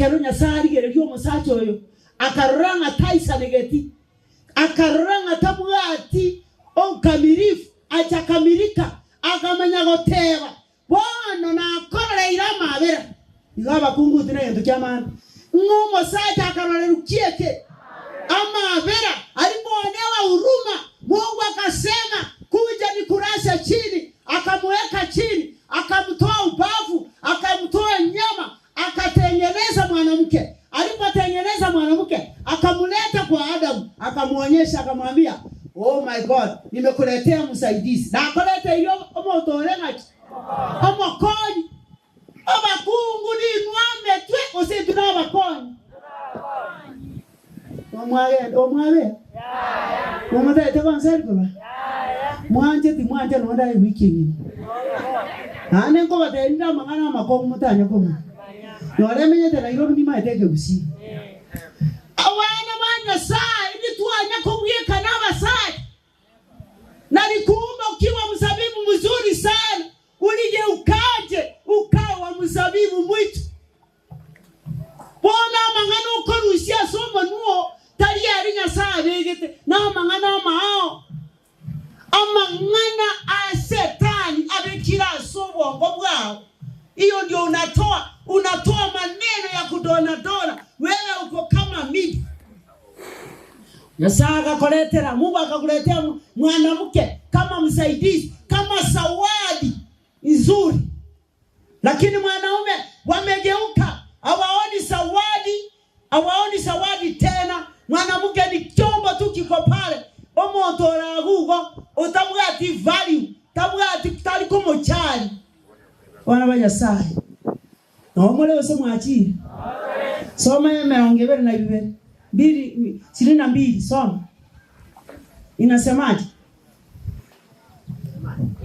Kero Nyasae arigereria omosacha oyo, akarora ng'a taisanegeti, akarora ng'a tabwati obokamilifu, achakamilika, akamanya goteba, Bono nakororeire amabera. Igo abakungu tinegento ki'amani, ng'a omosacha akarorerwa ki eke? Amabera. Alipoonewa huruma, Mungu akasema, Kuja nikurase chini. Akamuweka chini, akamtoa ubavu, akamtoa nyama, akatengeneza mwanamke. Alipotengeneza mwanamke, akamuleta kwa Adamu, akamuonyesha, akamwambia, Oh my God, nimekuletea msaidizi. Nakoleteire omonto ore ng'aki? Omokonyi. Abakungu ninwe ametwe, gose intwe nabakonyi? Omwagenda omwabea? Momotagete gonseri korwa? Mwanche timwancha nonya ndaye wiki engima. Naende nkobatebia ninde amang'ana amakong'u motanya komanya. Nore emenyete Nairobi nimaete ekegusii. Abana ba Nyasae intitwanya kobwekana abasacha. Na nikuumba ukiwa mzabibu mzuri sana, uligeukaje ukawa mzabibu mwitu? Bono amang'ana okorusia ase omonwa oo tari aria Nyasae abegete, namang'ana amaao, amang'ana a Setani abekire ase obongo bwao. Hiyo ndio unatoa, unatoa maneno ya kudonadona, wewe uko kama mimi. Nyasae agakoretera, Mungu akakuletea mwanamke kama msaidizi, kama zawadi nzuri. Lakini mwanaume wamegeuka, hawaoni zawadi, hawaoni zawadi tena. Mwanamke ni chombo tu kiko pale, omonto ore agwo igo otabwati value, tabwati tari komochari. Abana ba Nyasae, nabo more gose mwachire? Soma emerongo ebere na ibere, mbili, ishirini na mbili, soma. Inasemaje?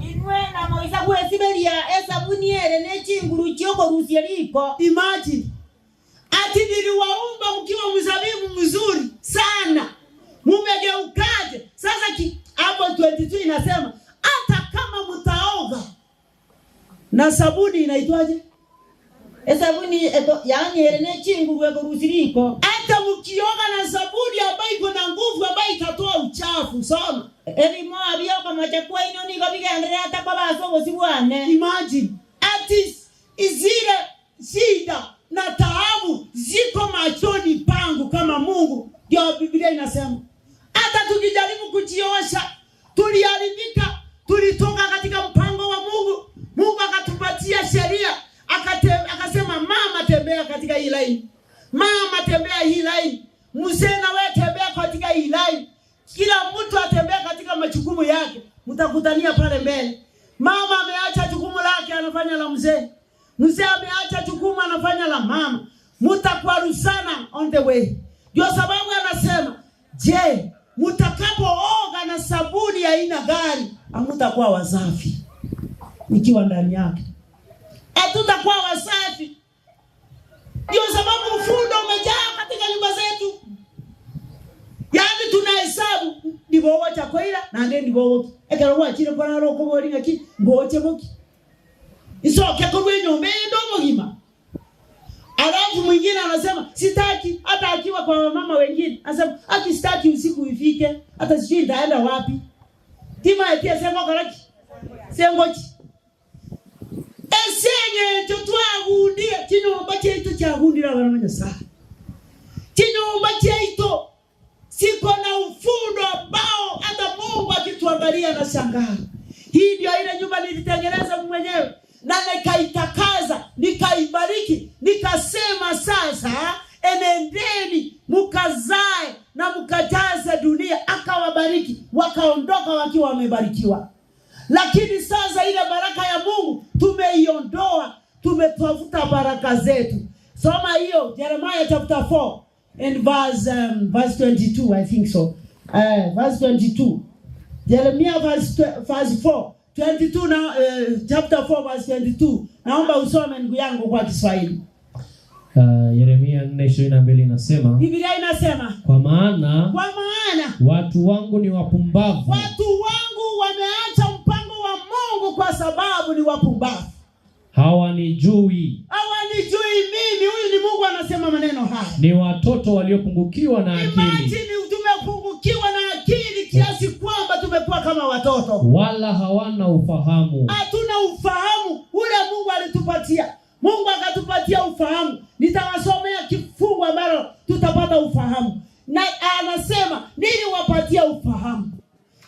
Inwe namoisa gwesiberia esabuni ere ne chinguru chi'okorusia riko. Imagine, ati niliwaumba mkiwa mzabibu mzuri sana, mumegeukaje? Sasa ki, hapo 22 inasema hata kama mtaoga na sabuni inaitwaje? Esabuni eto, yaani ere ne chinguru ekorusia riko. Hata mkioga na sabuni ambayo iko na nguvu ambayo itatoa uchafu, soma. Ebimoa bi'okomocha kwaino nigo bigendererete koba ase obosio bwane. Imagine, ati zile shida na taabu ziko machoni pangu kama Mungu. Ndio Biblia inasema. Hata tukijaribu kujiosha, tuliharibika, tulitoka katika mpango wa Mungu. Mungu akatupatia sheria, akasema mama tembea katika hii laini. Mama tembea hii laini. Mzee na wewe tembea katika hii laini. Kila mtu atembea katika majukumu yake. Mtakutania pale mbele. Mama ameacha jukumu lake anafanya la mzee. Mzee ameacha jukumu anafanya la mama. Mutakwaruzana on the way. Ndio sababu anasema, je, mutakapooga na sabuni ya aina gani, hamutakuwa wasafi ikiwa ndani yake. Hatutakuwa wasafi. Ndio sababu ufundo umejaa katika nyumba zetu. Yaani tunahesabu ndibogocha koira naende ndibogoki. Ekero gwachire korara okobori ng'aki ngoche boki. Isoke korwa enyomba eyende omogima. Alafu mwingine anasema sitaki, hata akiwa kwa wamama wengine anasema aki sitaki usiku ifike, hata sijui nitaenda wapi. Timaeti ase ngokora ki? Sengochi. Ase eng'encho twagundire chinyomba chiaito chiagundire abana ba Nyasae. Chinyomba chiaito siko na ufundo ambao hata Mungu akituangalia anashangaa. Hii ndio ile nyumba nilitengeneza mwenyewe na nikaitakaza, nikaibariki, nikasema sasa enendeni mukazae na mukajaze dunia. Akawabariki, wakaondoka wakiwa wamebarikiwa. Lakini sasa ile baraka ya Mungu tumeiondoa, tumetafuta baraka zetu. Soma hiyo Jeremiah chapter 4 and verse 22, I think so. Verse 22. Jeremiah verse 4 22 na chapter 4 verse 22. Naomba usome ndugu yangu kwa Kiswahili. Yeremia 4:22 inasema, Biblia inasema, kwa maana kwa maana watu wangu ni wapumbavu. Watu wangu wameacha mpango wa Mungu kwa sababu ni wapumbavu. Hawanijui, Hawanijui mimi. Huyu ni Mungu anasema maneno haya. Ni watoto waliopungukiwa na akili, Imagine, tumepungukiwa na akili kiasi kwamba tumekuwa kama watoto. Wala hawana ufahamu. Hatuna ufahamu ule Mungu alitupatia. Mungu akatupatia ufahamu. Nitawasomea kifungu ambalo tutapata ufahamu. Na anasema niliwapatia ufahamu,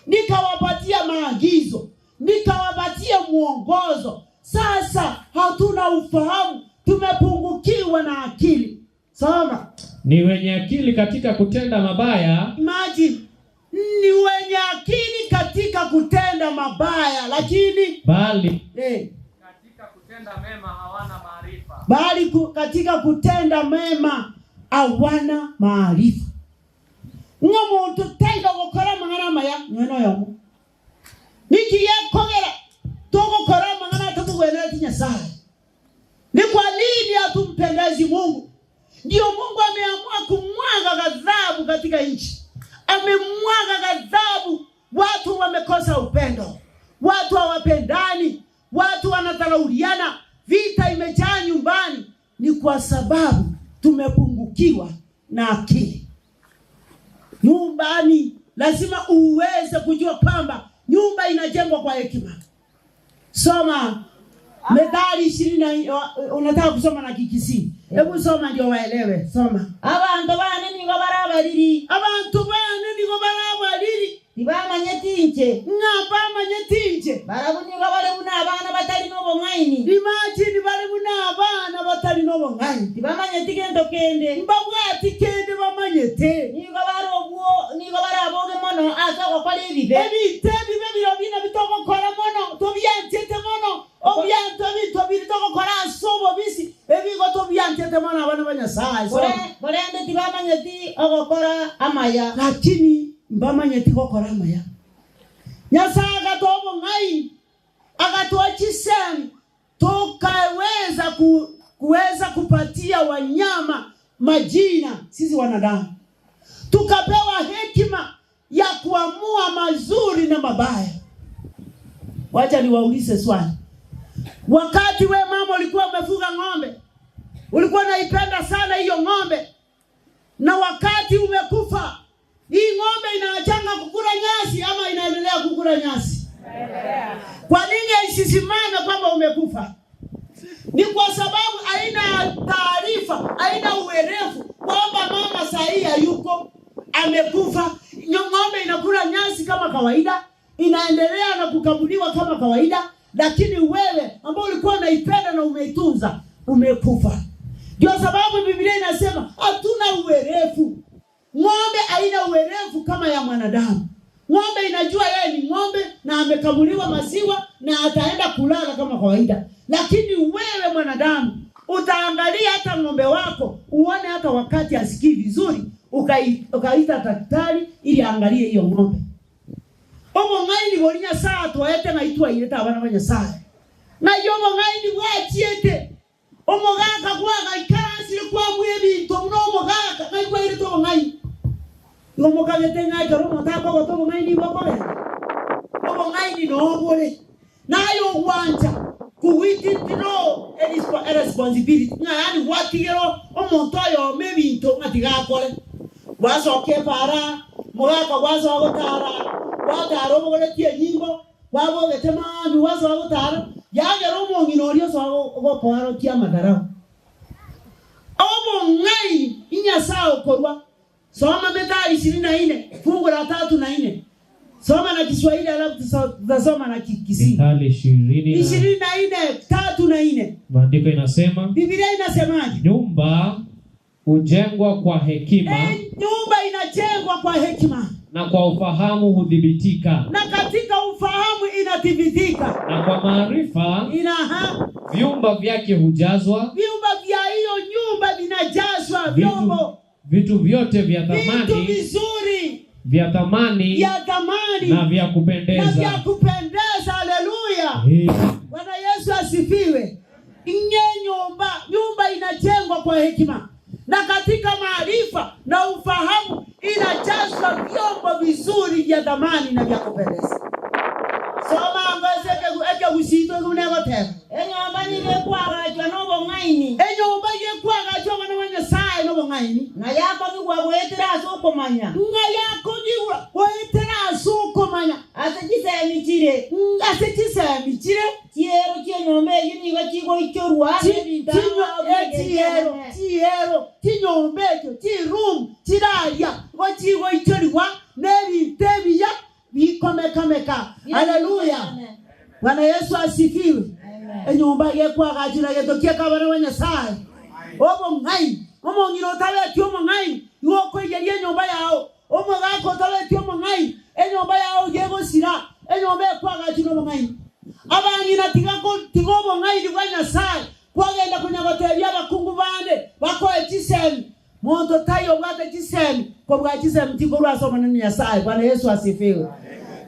nikawapatia maagizo, nikawapatia mwongozo. Sasa hatuna ufahamu, tumepungukiwa na akili. Soma. Ni wenye akili katika kutenda mabaya, Imagine, ni wenye akili katika kutenda mabaya, lakini bali Katika kutenda mema hawana maarifa. Bali katika kutenda mema hawana maarifa. Ng'a muntu taiga gukora mang'ana maya mwena yomo nikiyekogera tugukora mang'ana tumugwenereti Nyasaye. Ni kwa nini hatumpendezi Mungu? Ndio Mungu ameamua kumwaga ghadhabu katika nchi. Amemwaga ghadhabu, watu wamekosa upendo, watu hawapendani, watu wanadharauliana, vita imejaa nyumbani. Ni kwa sababu tumepungukiwa na akili. Nyumbani lazima uweze kujua kwamba nyumba inajengwa kwa hekima. Soma Methali 20 na unataka kusoma na Kikisii. Hebu soma ndio waelewe. Soma. Abantu bane nigo barabariri. Abantu bane nigo barabariri. Tibamanyeti inche. Ng'a bamanyeti inche. Barabu nigo bari buna abana batari n'obong'aini. Imagine bari buna abana batari n'obong'aini. Tibamanyeti gento kende. Mbabwati kende bamanyete. Nigo bari obwo nigo baraboge mono ase ogokora ebibe. Ebite ebibe biro bina bitogokora mono tobyanchete mono. Obyanto ebintu biri togokora ase obobisi ebigo tobyanchete mono abana ba Nyasaye. Korende tibamanyeti ogokora amaya. Lakini mbamanyeti gokora amaya. Nyasaye akatoa obong'aini, akatoa chisemi, tukaweza kuweza kupatia wanyama majina sisi wanadamu. Tukapewa hekima ya kuamua mazuri na mabaya. Wacha niwaulize swali. Wakati we mama ulikuwa umefuga ng'ombe, ulikuwa unaipenda sana hiyo ng'ombe, na wakati umekufa, hii ng'ombe inaachanga kukula nyasi ama inaendelea kukula nyasi? Kwa nini haisisimame kwamba umekufa? Ni kwa sababu haina taarifa, haina uerefu kwamba mama sahi hayuko, amekufa. Ng'ombe inakula nyasi kama kawaida, inaendelea na kukamuliwa kama kawaida, lakini wewe ambao ulikuwa unaipenda na umeitunza, umekufa. Ndio sababu Biblia inasema hatuna uerefu. Ng'ombe haina uerefu kama ya mwanadamu. Ng'ombe inajua yeye ni ng'ombe na amekamuliwa maziwa na ataenda kulala kama kawaida. Lakini wewe mwanadamu utaangalia hata ng'ombe wako uone hata wakati asikii vizuri, ukaita daktari ili aangalie hiyo ng'ombe. Obong'aini bori Nyasaye atwaete na itwa ireta abana ba Nyasaye. Na iyo obong'aini bwachiete omogaka gwagaikaransire kwamwe ebinto muno omogaka naigwa irete obong'aini. Igo mokagete ng'a ekero omonto akogota obong'aini bwakogenda. Obong'aini nobore. Naye ogwancha kuwititiro responsibility. Ng'a yaani gwatigero omonto oyome ebinto ng'a tigakore. Gwasoka ebara, mogaka gwasoa gotara, gwatara obogoretie enyimbo, gwabogete maambi gwasoa gotara, yagera omong'ina oria osoa gokoarokia amadarau. Obong'aini Nyasaye okorwa. Soma Methali 24 fungu la 3 na 4. Soma na Kiswahili alafu tutasoma na Kikisii. Methali 24 3 na 4. Maandiko inasema, Biblia inasemaje? Nyumba hujengwa kwa hekima. Nyumba inajengwa kwa hekima. Na kwa ufahamu hudhibitika. Na katika ufahamu inathibitika. Na kwa maarifa vyumba vyake hujazwa. Vyumba vya hiyo nyumba vinajazwa vyombo. Vitu vyote vya thamani, vitu vizuri vya thamani, vya thamani na vya kupendeza. Na vya kupendeza. Haleluya. Bwana Yesu asifiwe. Nye nyumba inajengwa kwa hekima. Na katika maarifa na ufahamu inajazwa vyombo vizuri vya thamani na vya kupendeza. Soma Eke gusito gunegoteba. Enyomba nigekwagachwa nobong'aini. Enyomba yekwagachwa bana wa Nyasaye nobong'aini. Na yakogigwa gwetera ase okomanya. Nga yakogigwa gwetera ase okomanya. Ase chisemi chire. Ase chisemi chire. Chiero chienyomba eyio nigo chigoichorwa chiero chiero chinyomba ekyo chiroom chiraria go chigoichorwa n'ebintu ebiya bikomekameka. Haleluya. Bwana Yesu asifiwe. Enyomba yekwagachira getokia kabana wa Nyasaye. Obong'aini omong'ina otabeti omong'aini igo okoigeria enyomba yao. Omogaka otabeti omong'aini enyomba yao yegosira. Enyomba ekwagachira obong'aini. Abang'ina tiga obong'aini bwa Nyasaye kwagenda kunyagotebia abakungu bande bakoe chisemi. Monto tayo obwate chisemi kobwa chisemi tikorwa ase omonene Nyasaye. Bwana Yesu asifiwe.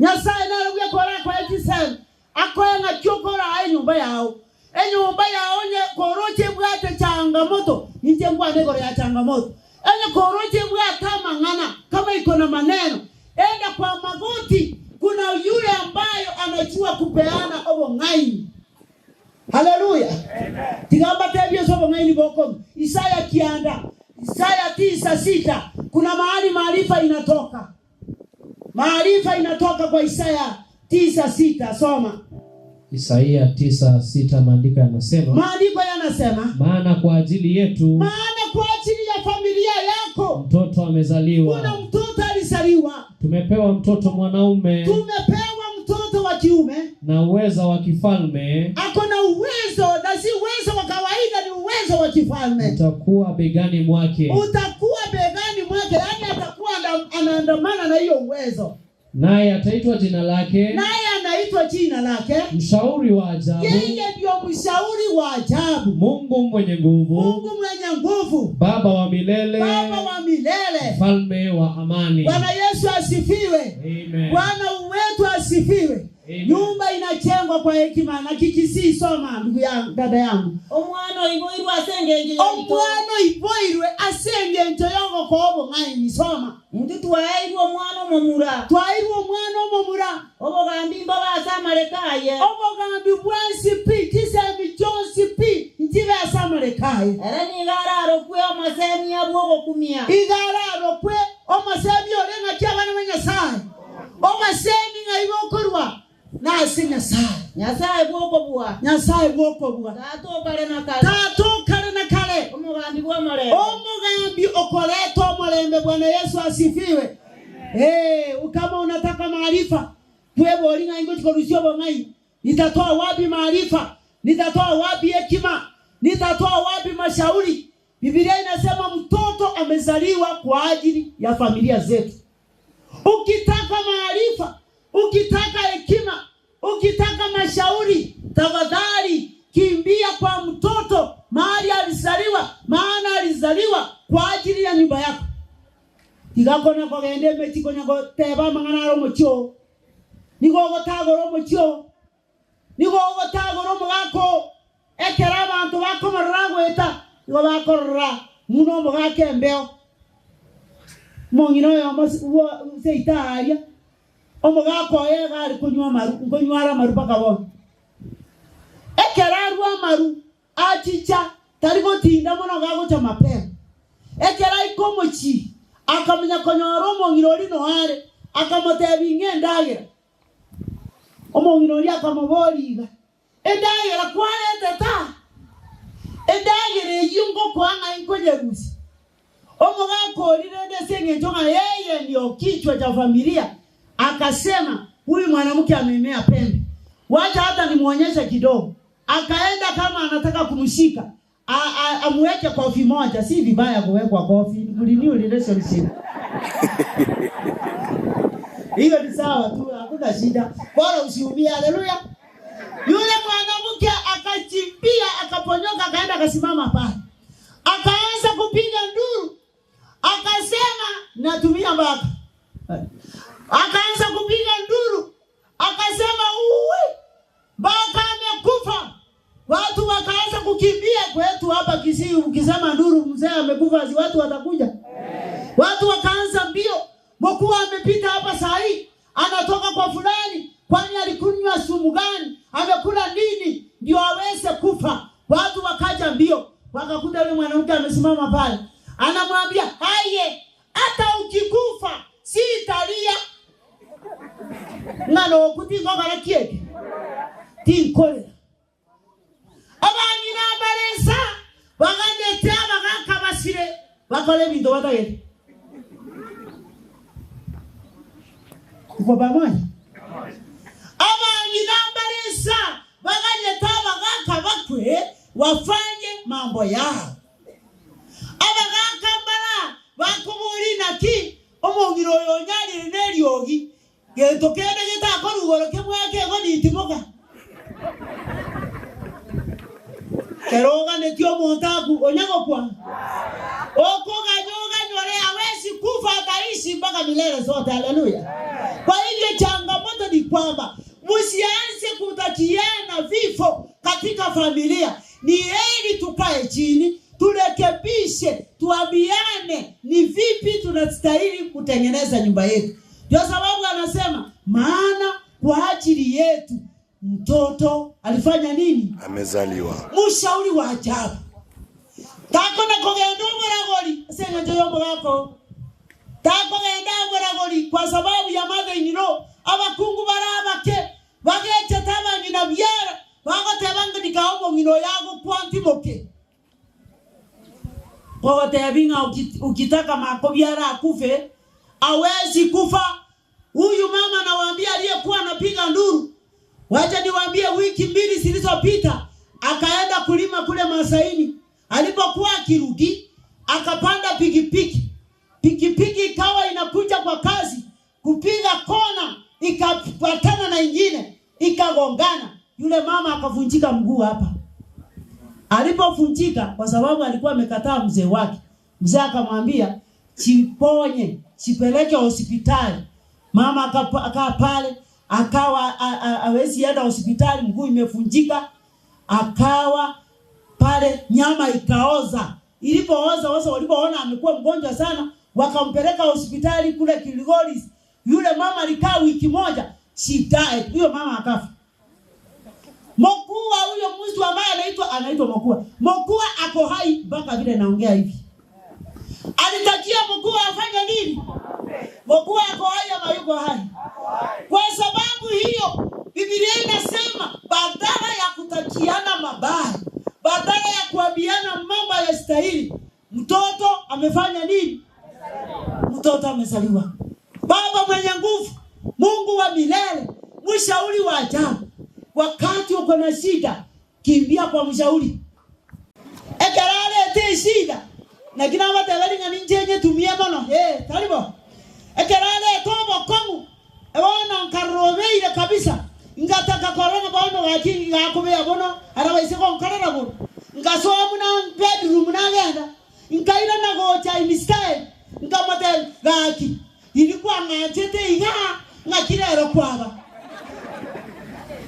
Nyasaye naro bwekora koe chisemi akoe ng'aki okora enyomba yao. Enyomba yao nye koroche bwate changamoto. Ninche mbwane igoro ya changamoto. Enye koroche bwate mang'ana kama iko na maneno. Enda kwa magoti, kuna yule ambayo anajua kupeana obong'aini. Haleluya. Tigamba tebio obong'aini boko. Isaya kianda. Isaya 9:6. Kuna mahali maarifa inatoka. Maarifa inatoka kwa Isaya 9:6. Soma. Isaia 9:6, maandiko yanasema. Maandiko yanasema, maana kwa ajili yetu, maana kwa ajili ya familia yako mtoto amezaliwa. Kuna mtoto alizaliwa. Tumepewa mtoto mwanaume. Tumepewa mtoto wa kiume. Na uwezo wa kifalme. Ako na uwezo, na si uwezo wa kawaida, ni uwezo wa kifalme. Utakuwa begani mwake. Utakuwa begani mwake, yaani atakuwa anaandamana na hiyo uwezo. Naye ataitwa jina lake. Naye anaitwa jina lake Mshauri wa ajabu. Yeye ndio mshauri wa ajabu. Mungu mwenye nguvu. Mungu mwenye nguvu. Baba wa milele. Baba wa milele. Mfalme wa amani. Bwana Yesu asifiwe. Amen. Bwana wetu asifiwe. Amen. Nyumba inajengwa kwa hekima na kikisi. Soma ndugu yangu, dada yangu. Omwana iboirwe asengenje. Omwana iboirwe asengenje yongo kwa obong'aini. Soma. Ndu twairwe omwana omomura. Twairwe omwana omomura. Obogambi mboba asamalekaye. Obogambi bwansi pi tisemi jonsi pi njibe asamalekaye. Era nigararo kwe omasemi abwogokumia. Igararo kwe omasemi orenga kia bana ba Nyasaye. Omasemi ngaibokorwa nasi Nyasaye. Nyasaye bwokobua. Nyasaye bwokobua. Tato kare na kare. Tato kare na kare. Omugambi bwa mulembe. Omugambi okoleto mulembe. Bwana Yesu asifiwe. Kama unataka maarifa, wewe olinga ingo chikorushio bongai. Nitatoa wapi maarifa? Nitatoa wapi hekima? Nitatoa wapi mashauri? Biblia inasema mtoto amezaliwa kwa ajili ya familia zetu. Ukitaka maarifa, ukitaka hekima, ukitaka mashauri, tafadhali kimbia kwa mtoto mahali alizaliwa, maana alizaliwa kwa ajili ya nyumba yako. Tigakona kogende mechiko nyago teba mangana ro mochio. Nigo gotagoro mochio. Nigo gotagoro mugako. Ekera abantu bakomorora gweta, nigo bakorora muno mugake embeo. Mongino yo seitaria. Omugako yega ari kunywa maru, kunywa maru paka bo. Ekera arwa maru achicha tari gotinda mono gagocha mapema. Ekera ikomochi akamenya konyora omong'ina no are akamotebi ng'endagira. Omong'ina ori akamoboriga endagira kwarete ta endagira eyo ngokwanga inkonyerusi. Omugako ori rende seng'encho ng'a yeye ndio kichwa cha familia. Akasema huyu mwanamke amemea pembe, wacha hata nimuonyeshe kidogo. Akaenda kama anataka kumshika amweke kofi moja. Si vibaya kuwekwa kofi, ni relationship. Hiyo ni sawa tu, hakuna shida, bora usiumie. Haleluya. Yule mwanamke akachimbia, akaponyoka, akaenda akasimama pale, akaanza kupiga nduru, akasema natumia mbaka. Akaanza kupiga nduru, akasema uwe baka amekufa. Watu wakaanza kukimbia. Kwetu hapa Kisii ukisema nduru mzee amekufa, si watu watakuja? Watu wakaanza mbio. Mkuu amepita hapa saa hii, anatoka kwa fulani, Kwani alikunywa sumu gani? Amekula nini ndio aweze kufa? Watu wakaja mbio, wakakuta yule mwanamke amesimama pale, anamwambia haye, hata ukikufa sitalia ng'ano okutingogora kieke tinkorera. Abanyina baresa baganyete abagakabasire bakora ebintu batagete. Uko pamoja? Abanyina baresa baganyete abagakabakwe wafanye mambo yao. Abagakambara bakuburi naki omongiro yonyarire neryogi gento kende gitakorugoro kemweke go nitimoka. Keroga netio montaku onyagokwa. Okoganyoga nyore hawezi kufa, ataishi mpaka milele zote. Haleluya. Kwa hivyo changamoto ni kwamba msianze kutakiana vifo katika familia. Ni heri tukae chini, turekebishe, tuambiane ni vipi tunastahili kutengeneza nyumba yetu. Ndio sababu anasema maana kwa ajili yetu mtoto alifanya nini? Amezaliwa. Mshauri wa ajabu. Tako na kogenda omoragori, senga joyo mogako. Tako genda omoragori kwa sababu ya mother-in-law, abakungu barabake bageche tabangina byara, bagoteba ndikaomo ngino yago kwantimoke. Kwa watebinga ukitaka makobiara akufe, hawezi kufa. Huyu mama nawaambia aliyekuwa anapiga nduru. Wacha niwaambie, wiki mbili zilizopita akaenda kulima kule Masaini. Alipokuwa akirudi akapanda pikipiki. Pikipiki ikawa inakuja kwa kasi, kupiga kona ikapatana na ingine, ikagongana. Yule mama akavunjika mguu hapa. Alipovunjika, kwa sababu alikuwa amekataa mzee wake, mzee akamwambia chiponye, chipeleke hospitali. Mama akaa pale, akawa hawezi enda hospitali, mguu imevunjika. Akawa pale, nyama ikaoza. Ilipooza, sasa walipoona amekuwa mgonjwa sana, wakampeleka hospitali kule Kilgoris. Yule mama alikaa wiki moja, she died. Huyo mama akafa. Mokua, huyo mtu ambaye anaitwa Mokua. Mokua ako hai mpaka vile naongea hivi. Alitakia Mokua afanye nini? Mokua ako hai ama yuko hai? Kwa sababu hiyo Biblia inasema badala ya kutakiana mabaya, badala ya kuambiana mambo yasitahili, mtoto amefanya nini? Mtoto amezaliwa. Baba mwenye nguvu, Mungu wa milele, mshauri wa ajabu. Wakati uko na shida, kimbia kwa mshauri. Ekerare te shida. Na kina batebari ngani njenye tumie mono. Karibu. Ekerare tobo kongu. Ebona nkarobeire kabisa. Ngataka corona bono wakingi ngakubea bono, arabaise ko nkarara bono. Ngasomu na bedroom na genda. Nkaira na gocha in style. Nkamotel gaki. Ilikuwa ngachete iga ngakirero kwaba.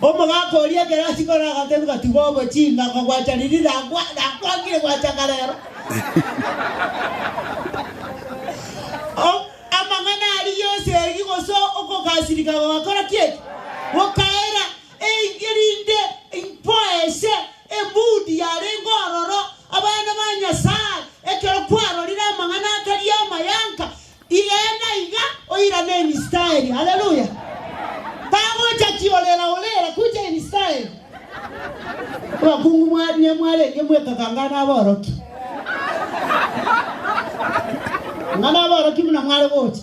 Omogako oria kerasi kora gatebuka tigogo chinga kogwacha riri rangwa rangwangire gwacha karero. Amang'ana ari yose egigoso okokasirika gogakora kieki gokaera eigirinde impoese emudi yarenge ororo abana ba Nyasaye ekero kwarorire amang'ana atari amayanka igenda iga oirane in style. Haleluya. Tagocha kiolera olera kuja in style. Abakungu mwarenge mwekakangana aboroki. Ngana aboroki muna mware gocha.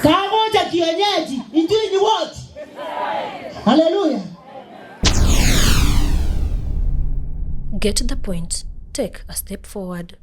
Tagocha kienyeji injui ni what? Hallelujah. Get the point. Take a step forward.